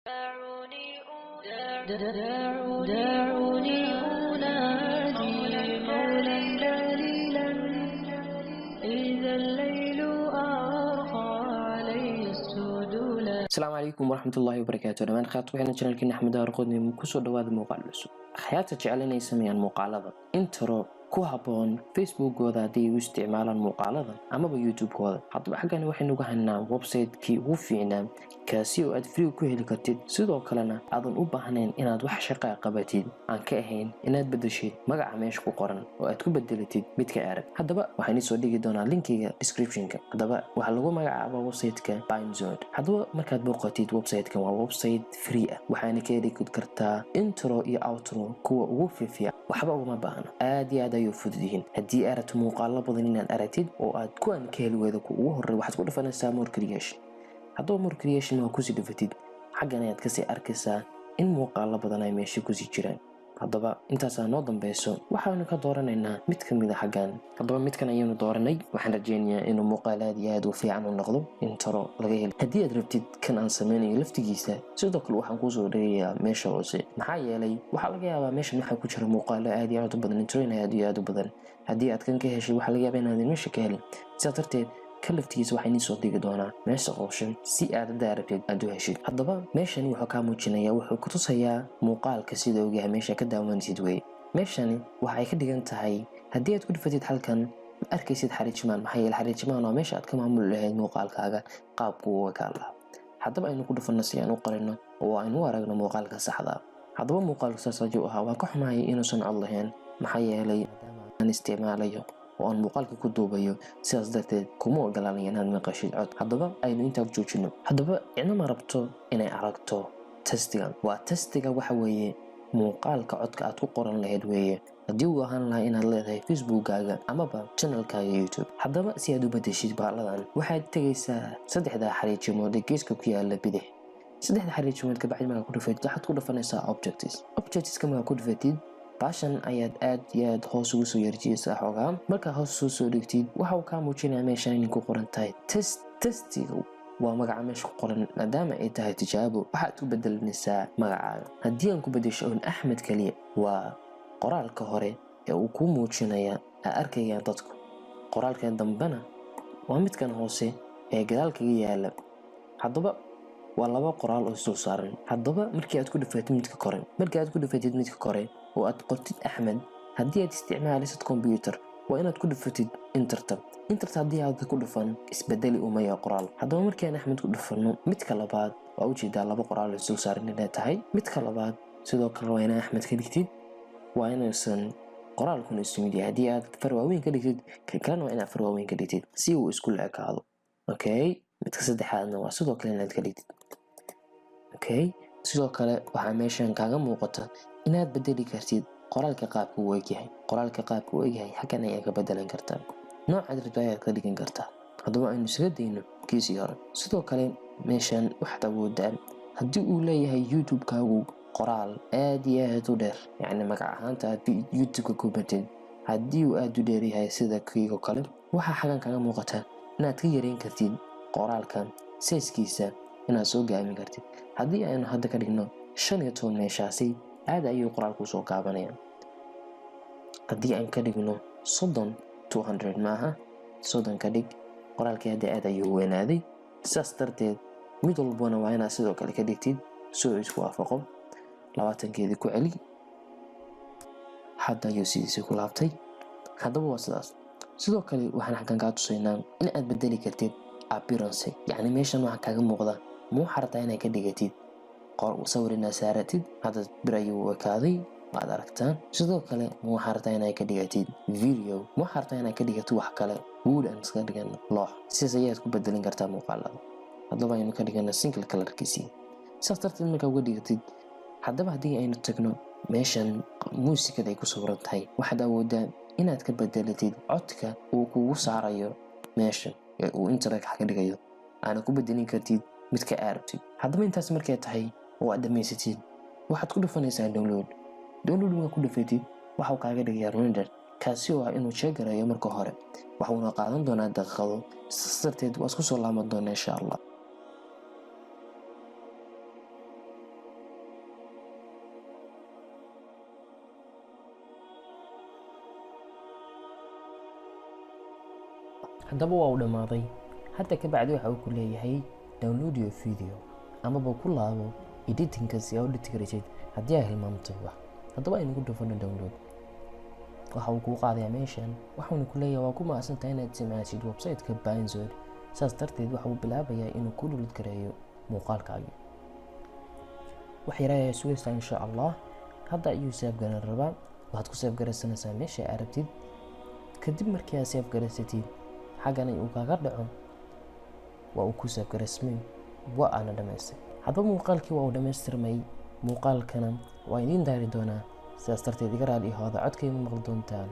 دعوني أنادي مولا جليلا، إذا الليل أرخى علي السدولا. Asalaamu calaykum waraxmatullaahi wabarakaatu. Dhammaan khaat waxayna channelkeena Axmed Arqoodni kusoo dhawaada muuqaal cusub. Akhyaarta jecel inay sameeyaan muuqaalada intro ku habboon Facebookooda haddii ay u isticmaalaan muuqaaladan amaba YouTube-kooda, haddaba xaggani waxaynu uga haynaa website-kii ugu fiicnaa, kaasi oo aad free ku heli kartid, sidoo kalena aadan u baahnayn inaad wax shaqaa qabatid aan ka ahayn inaad bedeshid magaca meesha ku qoran oo aad ku bedelatid midka arag. Haddaba waxaan isoo dhigi doonaa linkiga descriptionka. Haddaba waxaa lagu magacaabaa website-ka Pinezone. Haddaba markaad booqatid website-kan, waa website free ah, waxaana ka heli kartaa intro iyo outro kuwa ugu fiifiican. Waxba uguma baahna, aad iyo aad ayuu fudud yihiin. Haddii aad rabto muuqaalo badan inaad aragtid oo aad kuwan ka heli weydo ku ugu horey, waxaad ku dhufanaysaa more creation. Haddaba more creation waa kusii dhufatid, xaggan ayaad kasii arkaysaa in muuqaalo badan ay meesha kusii jiraan. Haddaba intaasaa noo dambeyso, waxaanu ka dooranaynaa mid ka mid a xaggan. Haddaba midkan ayaynu dooranay. Waxaan rajeynayaa inuu muuqaal aad iyo aad u fiican u noqdo intro laga heli. Haddii aad rabtid kan aan sameynayo laftigiisa, sidoo kale waxaan kuusoo dhigayaa meesha hoose, maxaa yeelay waxaa laga yaabaa meeshan waxaa ku jira muuqaalo aad iyo aad u badan, introyin aad iyo aad u badan. Haddii aad kan ka heshay, waxaa laga yaabaa inaadan meesha ka helin. Sidaas darteed ka laftigiisa waxaa inii soo dhigi doonaa meesha qooshan si aad haddaa rabtid aad u heshid. Haddaba meeshani wuxuu kaa muujinayaa, wuxuu ku tusayaa muuqaalka sida uu yahay meesha ka daawanaysid wey. Meeshani waxay ka dhigan tahay haddii aad ku dhufatid halkan, ma arkaysid xariijimaan, maxaa yeele xariijimaan waa meesha aad ka maamuli lahayd muuqaalkaaga qaabku uu ekaan lahaa. Haddaba aynu ku dhufanno si aan u qarino oo aynu u aragno muuqaalka saxda. Haddaba muuqaalku saas ayuu ahaa. Waan ka xumahay inuusan cod lahayn, maxaa yeelay maadaama aan isticmaalayo oo aan muuqaalka ku duubayo, sidaas darteed kuma ogolaanaya inaad maqashid cod. Haddaba aynu intaa joojino. Haddaba cidna ma rabto inay aragto testigan. Waa testiga, waxa weeye muuqaalka codka aad ku qoran lahayd weeye, haddii uu ahaan lahaa inaad leedahay Facebookkaaga amaba channelkaaga YouTube. Haddaba si aad u bedeshid baaladan, waxaad tegaysaa saddexda xariijimood ee geeska ku yaala bidix. Saddexda xariijimood kabacdi markaa ku dhufatid, waxaad ku dhufanaysaa objects. Objectska markaa ku dhufatid, baashan ayaad aad iyo aad hoos ugu soo yarjiyeysaa xoogaa. Markaa hoos soo soo dhigtid, waxa uu kaa muujinaya meeshan inay ku qoran tahay test. Testiga waa magaca meesha ku qoran. Maadaama ay tahay tijaabo, waxaad ku bedelanaysaa magacaaga. Haddii aan ku bedesho oon Axmed kaliya, waa qoraalka hore ee uu kuu muujinaya ay arkayaan dadku. Qoraalka dambena waa midkan hoose ee gadaal kaga yaala. Haddaba waa laba qoraal oo isdul saaran. Haddaba markii aad ku dhufatid midka kore, markii aad ku dhufatid midka kore oo aad qortid Axmed, haddii aad isticmaalisid computer, waa inaad ku dhufatid enterta. Enterta haddii aad ku dhufan, isbedeli umaya qoraal. Haddaba markii aan Axmed ku dhufano midka labaad, waa ujeedaa laba qoraal oo isdul saaran inay tahay. Midka labaad sidoo kale waa inaa Axmed ka dhigtid, waa inuusan qoraalkuna isu mid yahay. Haddii aad far waaweyn ka dhigtid, kan kalena waa inaad far waaweyn ka dhigtid si uu isku la ekaado. Okay, midka saddexaadna waa sidoo kale inaad ka dhigtid. Okay, sidoo kale waxaa meeshan kaaga muuqata inaad bedeli kartid qoraalka qaabka uu egyahay. Qoraalka qaabka uu egyahay xaggan ayaa ka bedelan kartaa, noocaad rabto ayaad ka dhigan kartaa. Haddaba aynu isaga dayno kiisii hore. Sidoo kale meeshan waxaad awoodaa, haddii uu leeyahay YouTube-kaagu qoraal aad iyo aad u dheer, yacni magac ahaanta aad YouTube-ka ku batid, haddii uu aad u dheer yahay sida kiigo kale, waxaa xaggan kaga muuqata inaad ka yareyn kartid qoraalka sizekiisa, inaad soo gaamin kartid. Haddii aynu hadda ka dhigno 15 meeshaasi, aad ayuu qoraalku usoo gaabanaya. Haddii aan ka dhigno 30, 200 maaha, 30 ka dhig, qoraalkii hadda aad ayuu weynaaday. Sidaas darteed mid walbana waa inaad sidoo kale ka dhigtid si uu isku waafaqo. 20-keedii ku celi, hadda ayuu sidiisii ku laabtay. Haddaba waa sidaas. Sidoo kale waxaan xaggan kaa tusaynaa in aad bedeli kartid appearance, yacni meeshan waxaa kaaga muuqda ma waxaa rabtaa inaad ka dhigatid sawir inaad saaratid. Hadda bir ayuu ekaaday, waad aragtaan. Sidoo kale ma waxaa rabtaa inaad ka dhigatid video, ma waxaa rabtaa inaad ka dhigatid wax kale? Wood aan iska dhigano, loox. Sidaas ayaad ku bedelin kartaa muuqaalada. Haddaba aynu ka dhigana single colorkiisii. Sidaas darteed markaa uga dhigatid, haddaba haddii aynu tagno meeshan muusikada ay ku sawiran tahay, waxaad awoodaa inaad ka bedelatid codka uu kugu saarayo meesha ee uu internet ka dhigayo, aana ku bedelin kartid midka aad rabtid. Haddaba intaas markay tahay oo aad dhamaysatid, waxaad ku dhufanaysaa download. Download markaa ku dhufatid, waxau kaaga dhigayaa render, kaasi oo ah inuu jeegarayo marka hore, waxuuna qaadan doonaa daqiiqado. Sidaas darteed waa isku soo laaban doonaa, insha Allah. Haddaba waa uu dhammaaday. Hadda ka bacdi waxa uu ku leeyahay download your video amaba ku laabo editingka si aad u edit garaysid haddii aad hilmaamtay wax. Haddaba aynu ku dhufano download. Waxa uu kuu qaadayaa meeshan, waxauna ku leeyahay waa ku mahadsantahay inaad isticmaashid website-ka Pinezod. Saas darteed waxa uu bilaabayaa inuu ku download gareeyo muuqaalkaagi. Wax yar ayaa sugaysaa insha Allah. Hadda ayuu save garan rabaa. Waxaad ku save garaysanaysaa meesha aad rabtid. Kadib markii aad save garaysatid, xaggan uu kaaga dhaco, waa uu ku save garaysmay, waa aana dhamaystay. Haddaba muuqaalkii waa uu dhamaystirmay. Muuqaalkana waa idiin daari doonaa. Sidaas darteed iga raali ahooda, codkayma maqli doontaan,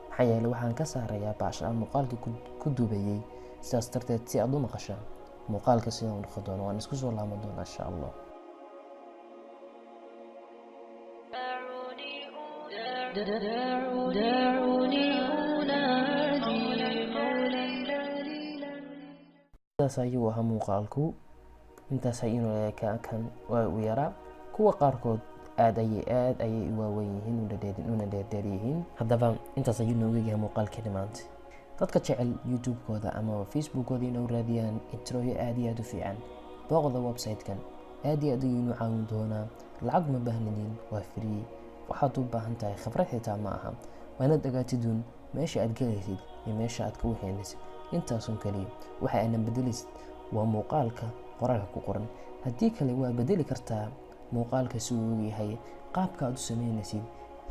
maxaa yeelay waxaan ka saarayaa baasha aan muuqaalkii ku duubayay. Sidaas darteed si aad u maqashaan muuqaalka sida uu noqon doono, waan isku soo laaban doonaa insha Allah. دعوني أناجي مولا جليلا. Sidaas ayuu ahaa muuqaalku. Intaas ayuu kan waa u yaraa. Kuwa qaarkood aad ayay u waaweyn yihiin una dheerdheer yihiin. Haddaba intaas ayuu nooga yahay muuqaalkeena maanta. Dadka jecel YouTube-kooda ama Facebook-kooda inuu raadiyaan introyo aad iyo aad u fiican, booqda website-kan, aad iyo aad ayuu inuu caawin doonaa. Lacag ma baahnidin, waa free. Waxaad u baahan tahay khibrad xitaa ma aha, waa inaad ogaatidun meesha aad gelaysid iyo meesha aad ka waxeynaysid, intaasun kaliya. Waxa aadan bedelaysid waa muuqaalka qoraalka ku qoran. Haddii kale waa bedeli kartaa muuqaalka si uu yahay, qaabka aad u sameynaysid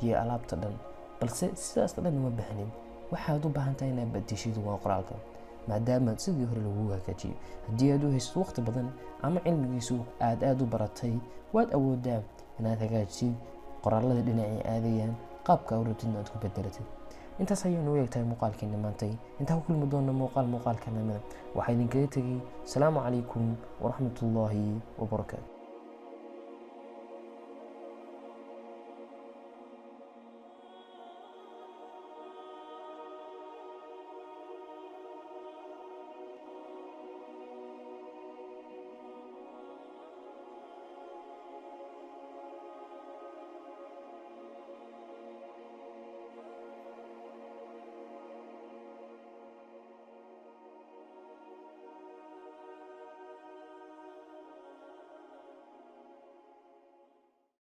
iyo alaabta dhan, balse sidaas dhan uma baahnin. Waxaad u baahan tahay inaad bedeshid waa qoraalka, maadaama sidii hore lagu hagaajiyo. Haddii aad u haysid waqti badan ama cilmigiisu aad u baratay, waad awoodaa inaad hagaajisid qoraalada dhinacay aadayaan, qaabka aad u rabtidna aad ku bedelatid. Intaas ayaynu u eegtahay muuqaalkeena maantay. Intaan ku kulmi doona muuqaalka lamida, waxaa idinkaga tegay asalaamu calaykum waraxmatullaahi wabarakaatu.